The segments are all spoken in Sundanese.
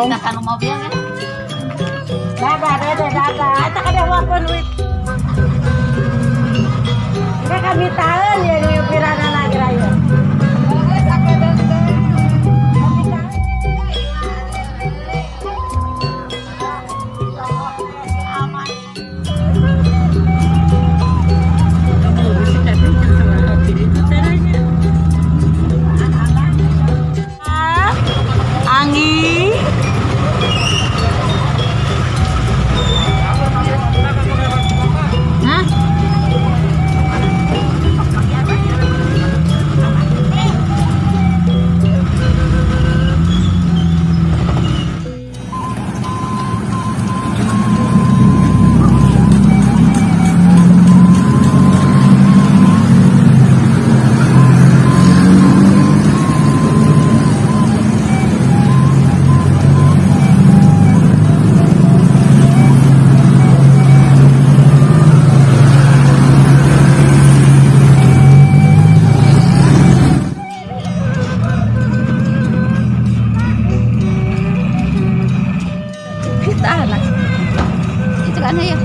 Kita mobil kan? Dadah, dadah, dadah. Eta kada wakon wit. Kita kami tahan ya di pirana lagi raya. Anggi. Hah? Itu kan ya.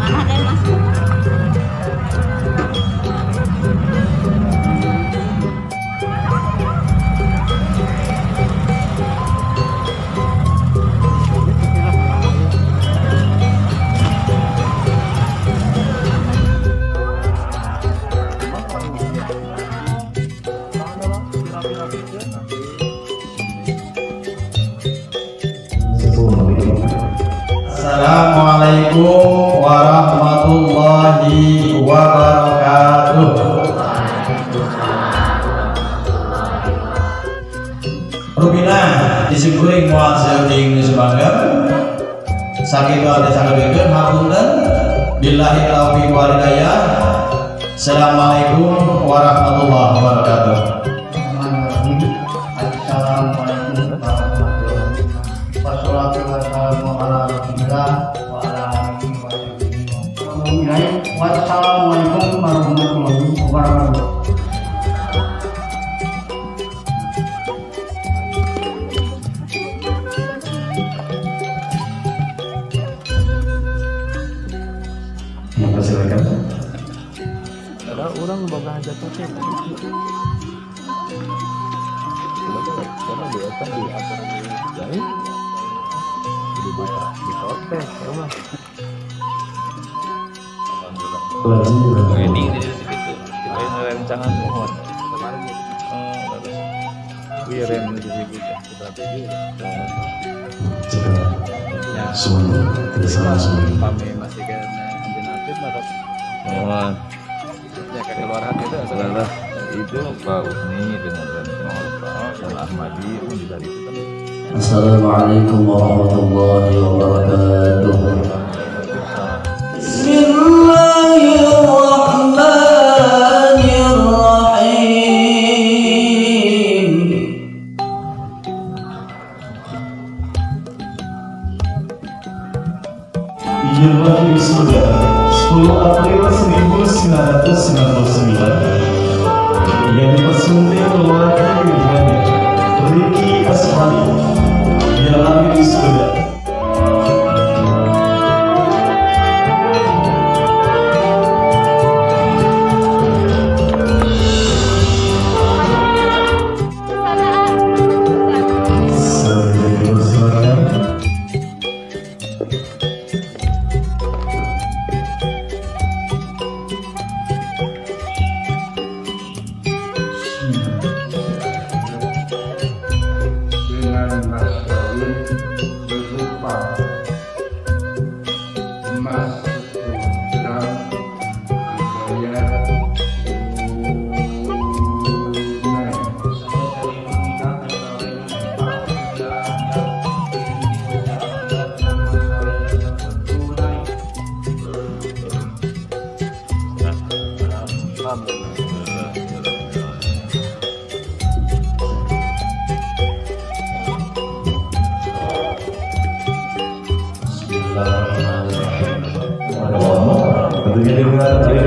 Mana deh mas? Assalamualaikum warahmatullahi wabarakatuh. Rupina disikuring moal seuting sebagai sakitu ade sakedekeun hapunten billahi taufiq wal hidayah. Assalamualaikum warahmatullahi wabarakatuh. Assalamualaikum warahmatullahi wabarakatuh. Wassalatu wassalamu ala rasulillah wa ala alihi wa sahbihi. Wassalamualaikum warahmatullahi wabarakatuh. Silakan. Ada orang boga hajat teh. Karena biasa di acara lain dibuka di hotel rumah. Wedding di situ. Kita ini rencangan mohon. Kemarin gitu. Oh, terus. Wih, rem di situ ya. Strategi. Ya, semua tidak salah semua. Pame masih kena anjeun aktif mah. Mohon. Ya keluaran itu saudara. Itu Pak Usni dengan dan Ahmadi pun juga itu kan. Assalamualaikum warahmatullahi wabarakatuh. Bismillahirrahmanirrahim. Ia lahir wisuda 10 April 1999. Yang dipersunting keluarga pilihannya Ricky Asmani. Dia lahir wisuda.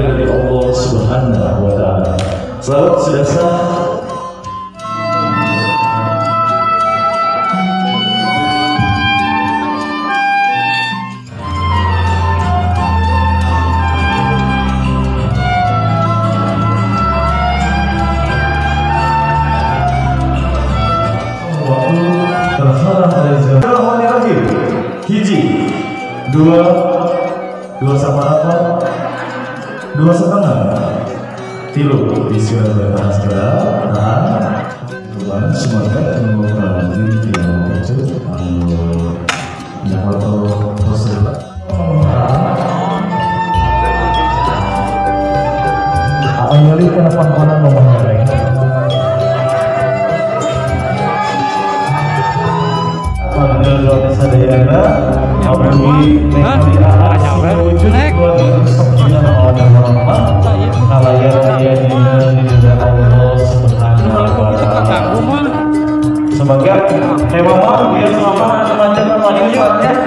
dari Allah Subhanahu wa Ta'ala. Selamat sudah sah. Waktu terserah oleh hiji, dua, dua sama apa, 2,5, tilu, bismillah bertahan segera, tahan, tuan, semoga temu lagi yang wujud, anu, foto poster. Ayo lihat kenapa konan ngomongnya. Sadayana abdi ningali wujud semoga tema biar selama macam macam.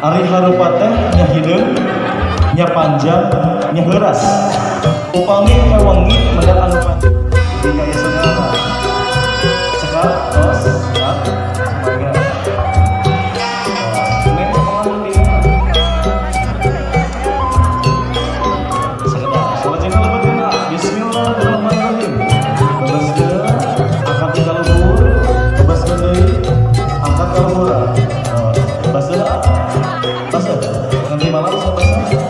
Ari harupa teh nya hideung, nya panjang, nya heuras. Upami kawangi mendak anu panjang. Di kaya saudara. Sekap, tos, sekap, semoga. Neng pengaruh di. Sekedar. Salajengna lebetkeun. Bismillahirrahmanirrahim. Bebaskeun, angkat ti kaluhur, bebaskeun deui, angkat ka luhur. Basah, basah. Nanti malam saya basah.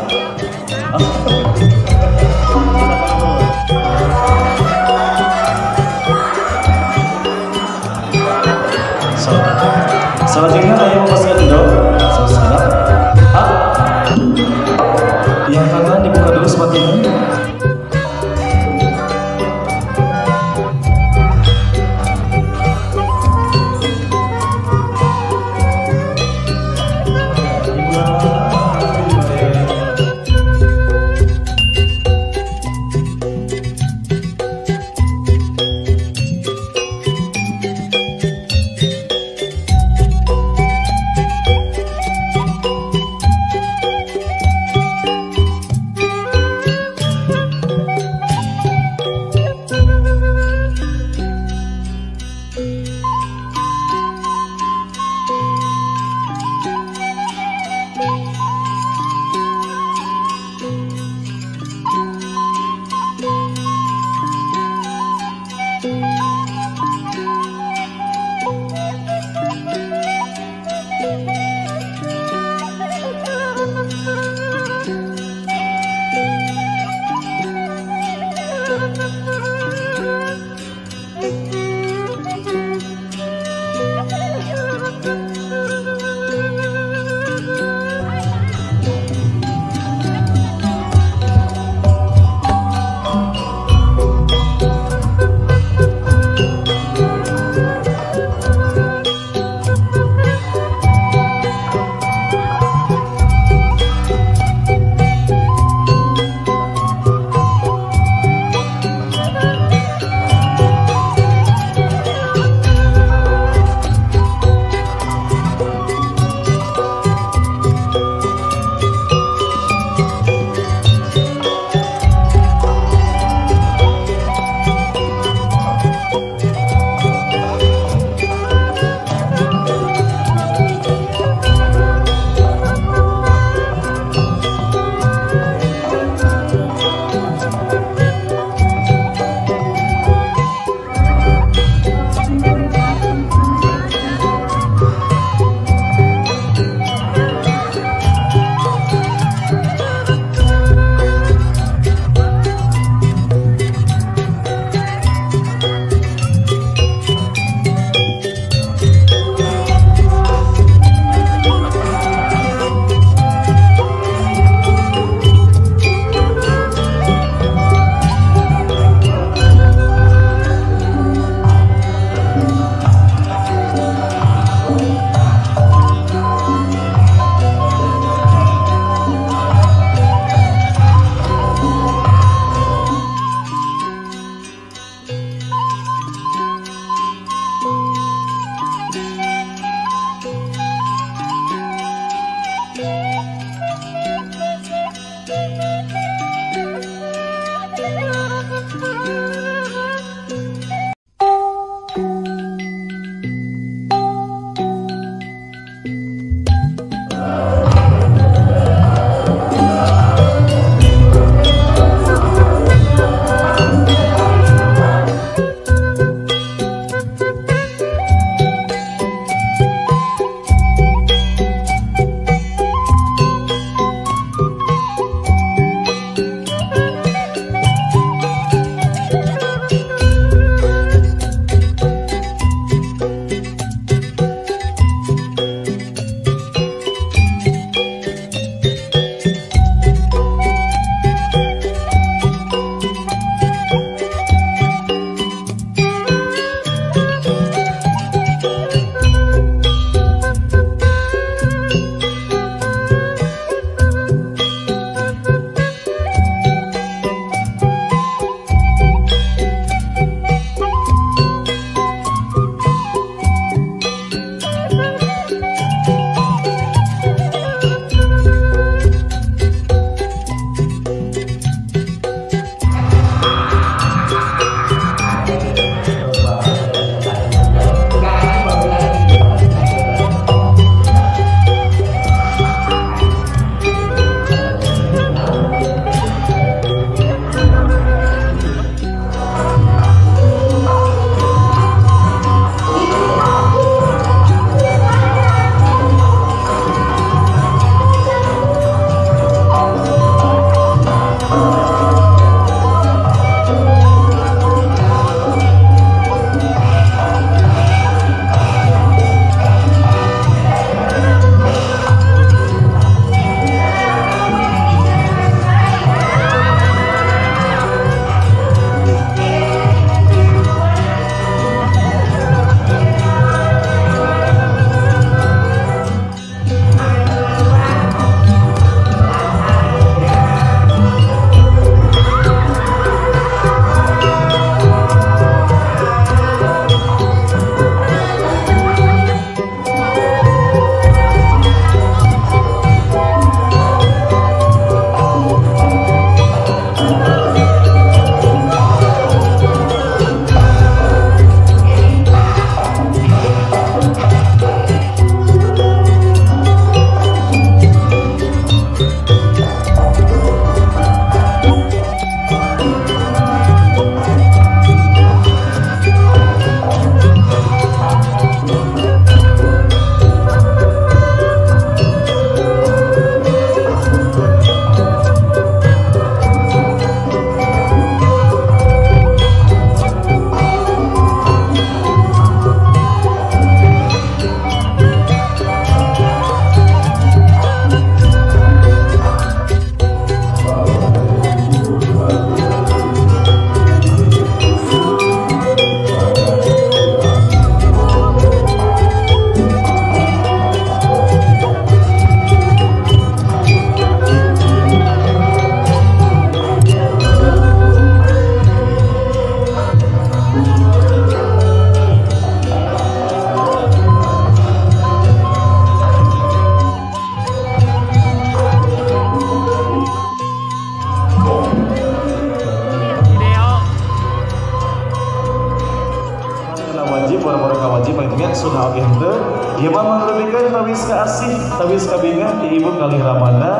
wajib panginten sunnah oge henteu. Ieu mah mangrupikeun tawis kaasih, tawis kabingah ti ibu kalih ramana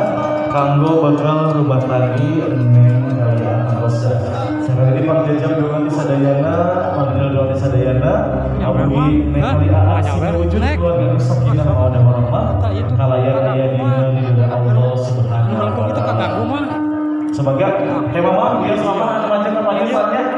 kanggo bekal rumah tanggi neng kalian antosa. Sakali deui pangjajab doa ti sadayana, panggil doa ti sadayana, mugi neng kali aa sing wujud keluarga nu sakinah mawaddah warahmah, kalayan aya dina ridho Allah Subhanahu wa taala. Semoga hei mama, biar mama macam-macam.